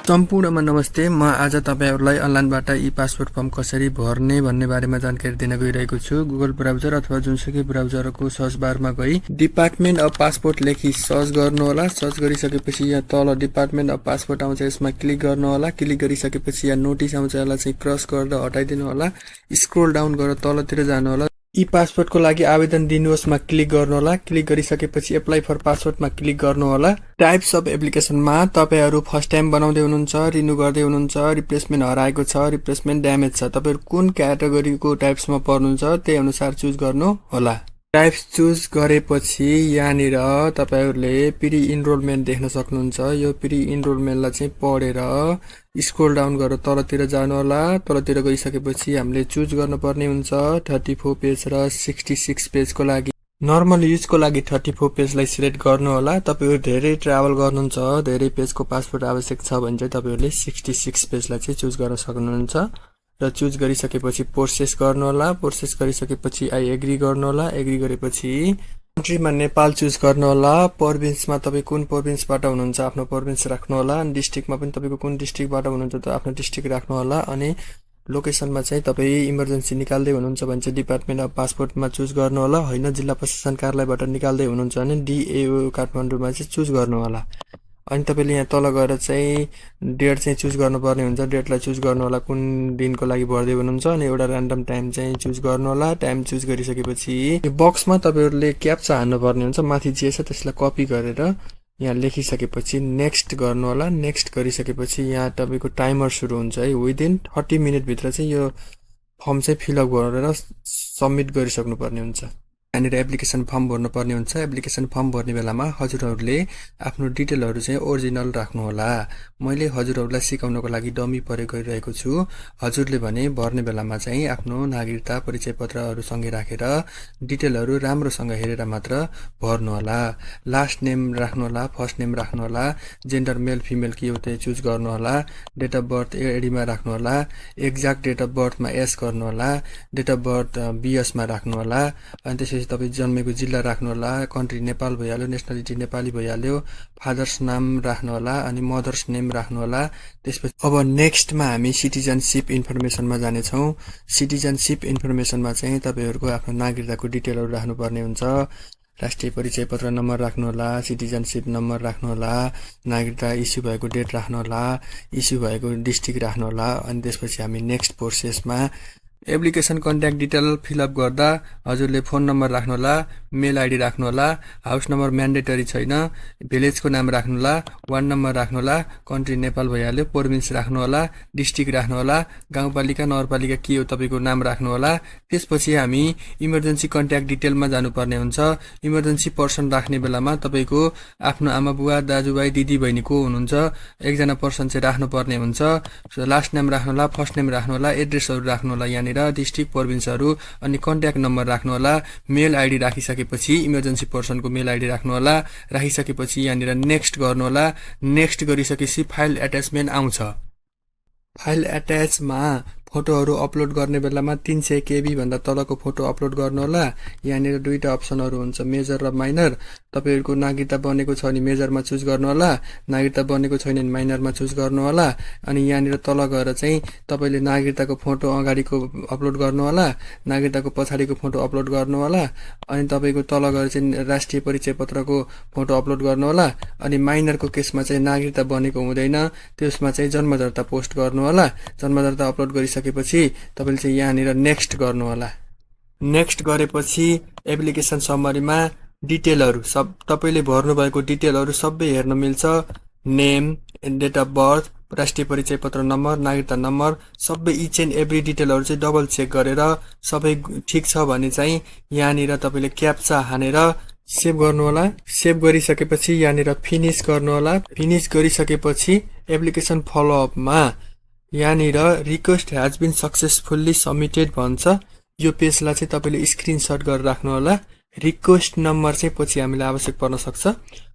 सम्पूर्णमा नमस्ते। म आज तपाईहरुलाई अनलाइनबाट पासपोर्ट फर्म कसरी भर्ने भन्ने बारेमा जानकारी दिन गइरहेको छु। गुगल ब्राउजर अथवा जुनसुकै ब्राउजरको सर्च बारमा गई डिपार्टमेन्ट अफ पासपोर्ट लेखी सर्च गर्नु होला। सर्च गरिसकेपछि यहाँ तल डिपार्टमेन्ट अफ पासपोर्ट आउँछ, यसमा क्लिक गर्नु होला। क्लिक गरिसकेपछि यहाँ नोटिस आउँछ, यसलाई चाहिँ क्रस गरेर हटाइदिनु होला। स्क्रोल डाउन गरेर तलतिर जानु होला। पासपोर्टको लागि आवेदन दिनुहोसमा क्लिक गर्नु होला। क्लिक गरिसकेपछि एप्लाई फर पासपोर्टमा क्लिक गर्नु होला। टाइप्स अफ एप्लिकेसनमा तपाईहरु फर्स्ट टाइम बनाउँदै हुनुहुन्छ, रिन्यू गर्दै हुनुहुन्छ, रिप्लेसमेन्ट हराएको छ, रिप्लेसमेन्ट ड्यामेज छ, तपाईहरु कुन क्याटेगोरीको टाइप्समा पर्नुहुन्छ त्यही अनुसार चुज गर्नु होला। टाइप्स चुज गरेपछि यहाँनिर तपाईहरुले प्री इनरोलमेन्ट देख्न सक्नुहुन्छ। यो प्री इनरोलमेन्टलाई चाहिँ पढेर स्क्रोल डाउन गरेर तलतिर जानु होला। तलतिर गइसकेपछि हामीले चुज गर्नुपर्ने हुन्छ 34 पेज र 66 पेजको लागि। नर्मल युजको लागि 34 पेजलाई सिलेक्ट गर्नु होला। तपाईहरु धेरै ट्राभल गर्नुहुन्छ, धेरै पेजको पासपोर्ट आवश्यक छ भने चाहिँ तपाईहरुले 66 पेजलाई चाहिँ चुज गर्न सक्नुहुन्छ। र चुज गरिसकेपछि प्रोसेस गर्नु होला। प्रोसेस गरिसकेपछि आई एग्री गर्नु होला। एग्री गरेपछि कन्ट्रीमा नेपाल चुज गर्नु होला। प्रोभिन्समा तपाई कुन प्रोभिन्सबाट हुनुहुन्छ आफ्नो प्रोभिन्स राख्नु होला। अनि डिस्ट्रिक्टमा पनि तपाईको कुन डिस्ट्रिक्टबाट हुनुहुन्छ त आफ्नो डिस्ट्रिक्ट राख्नु होला। अनि लोकेसनमा चाहिँ तपाई इमर्जेन्सी निकाल्दै हुनुहुन्छ भने चाहिँ डिपार्टमेन्ट अफ पासपोर्टमा चुज गर्नु होला। हैन जिल्ला प्रशासन कार्यालयबाट निकाल्दै हुनुहुन्छ भने डिएओ काठमाडौँमा चाहिँ चुज गर्नु होला। अनि तपाईले यहाँ तल गएर चाहिँ डेट चाहिँ चुज गर्नुपर्ने हुन्छ। डेटलाई चुज गर्नु होला कुन दिनको लागि भर्दै हुनुहुन्छ। अनि एउटा र्यान्डम टाइम चाहिँ चुज गर्नु होला। टाइम चुज गरिसकेपछि यो बक्समा तपाईहरुले क्याप्चा हाल्नुपर्ने हुन्छ। माथि जे छ त्यसलाई कपी गरेर यहाँ लेखिसकेपछि नेक्स्ट गर्नु होला। नेक्स्ट गरिसकेपछि यहाँ तपाईको टाइमर सुरु हुन्छ है। विदिन 30 मिनेट भित्र चाहिँ यो फर्म चाहिँ फिलअप गरेर सबमिट गरिसक्नु पर्ने हुन्छ। यहाँनिर एप्लिकेसन फर्म भर्नु पर्ने हुन्छ। एप्लिकेसन फर्म भर्ने बेलामा हजुरहरूले आफ्नो डिटेलहरू चाहिँ ओरिजिनल राख्नु होला। मैले हजुरहरूलाई सिकाउनको लागि डमी प्रयोग गरिरहेको छु। हजुरले भने भर्ने बेलामा चाहिँ आफ्नो नागरिकता परिचय पत्रहरू सँगै राखेर डिटेलहरू राम्रोसँग हेरेर मात्र भर्नु होला। लास्ट नेम राख्नु होला, फर्स्ट नेम राख्नु होला, जेन्डर मेल फिमेल के हो त्यो चुज गर्नु होला। डेट अफ बर्थ एडीमा राख्नु होला। एक्ज्याक्ट डेट अफ बर्थमा एस गर्नु होला। डेट अफ बर्थ बीएसमा राख्नु होला। अनि त्यसपछि तपाई जन्मेको जिल्ला राख्नु होला। कन्ट्री नेपाल भइहाल्यो, नेसनालिटी नेपाली भइहाल्यो। फादर्स नाम राख्नु होला अनि मदर्स नेम राख्नु होला। त्यसपछि अब नेक्स्टमा हामी सिटिजनशिप इन्फर्मेसनमा जाने छौं। सिटिजनशिप इन्फर्मेसनमा चाहिँ तपाईहरुको आफ्नो नागरिकताको डिटेलहरु राख्नुपर्ने हुन्छ। राष्ट्रिय परिचय पत्र नम्बर राख्नु होला, सिटिजनशिप नम्बर राख्नु होला, नागरिकता इस्यु भएको डेट राख्नु होला, इस्यु भएको डिस्ट्रिक्ट राख्नु होला। अनि त्यसपछि हामी नेक्स्ट प्रोसेसमा एप्लिकेसन कन्ट्याक्ट डिटेल फिलअप गर्दा हजुरले फोन नम्बर राख्नु होला, मेल आइडी राख्नु होला। हाउस नम्बर म्यान्डेटरी छैन। भिलेजको नाम राख्नु होला, वार्ड नम्बर राख्नु होला, कन्ट्री नेपाल भइहाल्यो, प्रोभिन्स राख्नु होला, डिस्ट्रिक्ट राख्नु होला, गाउँपालिका नगरपालिका के हो तपाईको नाम राख्नु होला। त्यसपछि हामी इमर्जेन्सी कन्ट्याक्ट डिटेलमा जानुपर्ने हुन्छ। इमर्जेन्सी पर्सन राख्ने बेलामा तपाईको आफ्नो आमा बुवा दाजुभाइ दिदी बहिनी को हुनुहुन्छ एकजना पर्सन चाहिँ राख्नुपर्ने हुन्छ। लास्ट नेम राख्नु होला, फर्स्ट नेम राख्नु होला, एड्रेसहरु राख्नु होला, यहाँनिर डिस्ट्रिक्ट प्रोभिन्सहरु, अनि कन्ट्याक्ट नम्बर राख्नु होला। मेल आइडी राखिसकेपछि इमर्जेन्सी पर्सनको मेल आइडी राख्नु होला। राखिसकेपछि यहाँनिर नेक्स्ट गर्नु होला। नेक्स्ट गरिसकेपछि फाइल एट्याचमेन्ट आउँछ। फाइल एट्याचमा फोटोहरु अपलोड गर्ने बेलामा 300 KB भन्दा तलको फोटो अपलोड गर्नु होला। यहाँनिर दुईटा अप्सनहरु हुन्छ, मेजर र माइनर। तपाईहरुको नागरिकता बनेको छ भने मेजरमा चुज गर्नु होला, नागरिकता बनेको छैन भने माइनरमा चुज गर्नु होला। अनि यहाँनिर तल गएर चाहिँ तपाईले नागरिकताको फोटो अगाडिको अपलोड गर्नु होला, नागरिकताको पछाडिको फोटो अपलोड गर्नु होला। अनि तपाईको तल गएर चाहिँ राष्ट्रिय परिचय पत्रको फोटो अपलोड गर्नु होला। अनि माइनरको केसमा चाहिँ नागरिकता बनेको हुँदैन, त्यसमा चाहिँ जन्मदर्ता पोस्ट गर्नु होला। जन्मदर्ता अपलोड गरिसकेपछि तपाईले चाहिँ यहाँनिर नेक्स्ट गर्नु होला। नेक्स्ट गरेपछि एप्लिकेसन समरीमा डिटेलहरु सब तपाईले भर्नु भएको डिटेलहरु सबै हेर्न मिल्छ। नेम, डेट अफ बर्थ, राष्ट्रिय परिचय पत्र नम्बर, नागरिकता नम्बर सबै इच एन्ड एभ्री डिटेलहरु चाहिँ डबल चेक गरेर सबै ठीक छ भने चाहिँ यहाँनिर तपाईले क्याप्चा हानेर सेभ गर्नु होला। सेभ गरिसकेपछि यहाँनिर फिनिश गर्नु होला। फिनिश गरिसकेपछि एप्लिकेसन फलोअपमा यहाँनिर request has been successfully submitted भन्छ। यो पेजलाई चाहिँ तपाईले स्क्रिनशट गरेर राख्नु होला। रिक्वेस्ट नम्बर चाहिँ पछि हामीलाई आवश्यक पर्न सक्छ।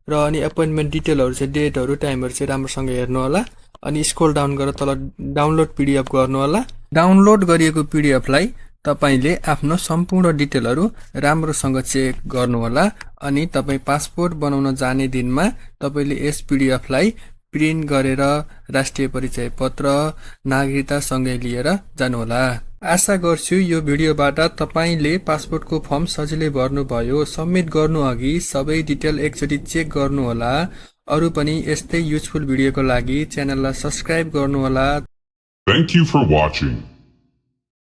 र अनि एपोइन्टमेन्ट डिटेलहरु चाहिँ डेटहरु टाइमहरु चाहिँ राम्रोसँग हेर्नु होला। अनि स्क्रोल डाउन गरेर तल डाउनलोड पीडीएफ गर्नु होला। डाउनलोड गरिएको पीडीएफलाई तपाईले आफ्नो सम्पूर्ण डिटेलहरु राम्रोसँग चेक गर्नु होला। अनि तपाई पासपोर्ट बनाउन जाने दिनमा तपाईले यस पीडीएफलाई प्रिन्ट गरेर राष्ट्रिय परिचय पत्र नागरिकता सँगै लिएर जानुहोला। आशा गर्छु यो भिडियोबाट तपाईले पासपोर्टको फर्म सजिलै भर्नुभयो। सबमिट गर्नु अघि सबै डिटेल एकचोटि चेक गर्नुहोला। अरु पनि यस्तै युजफुल भिडियोको लागि च्यानललाई सब्स्क्राइब गर्नुहोला। Thank you for watching.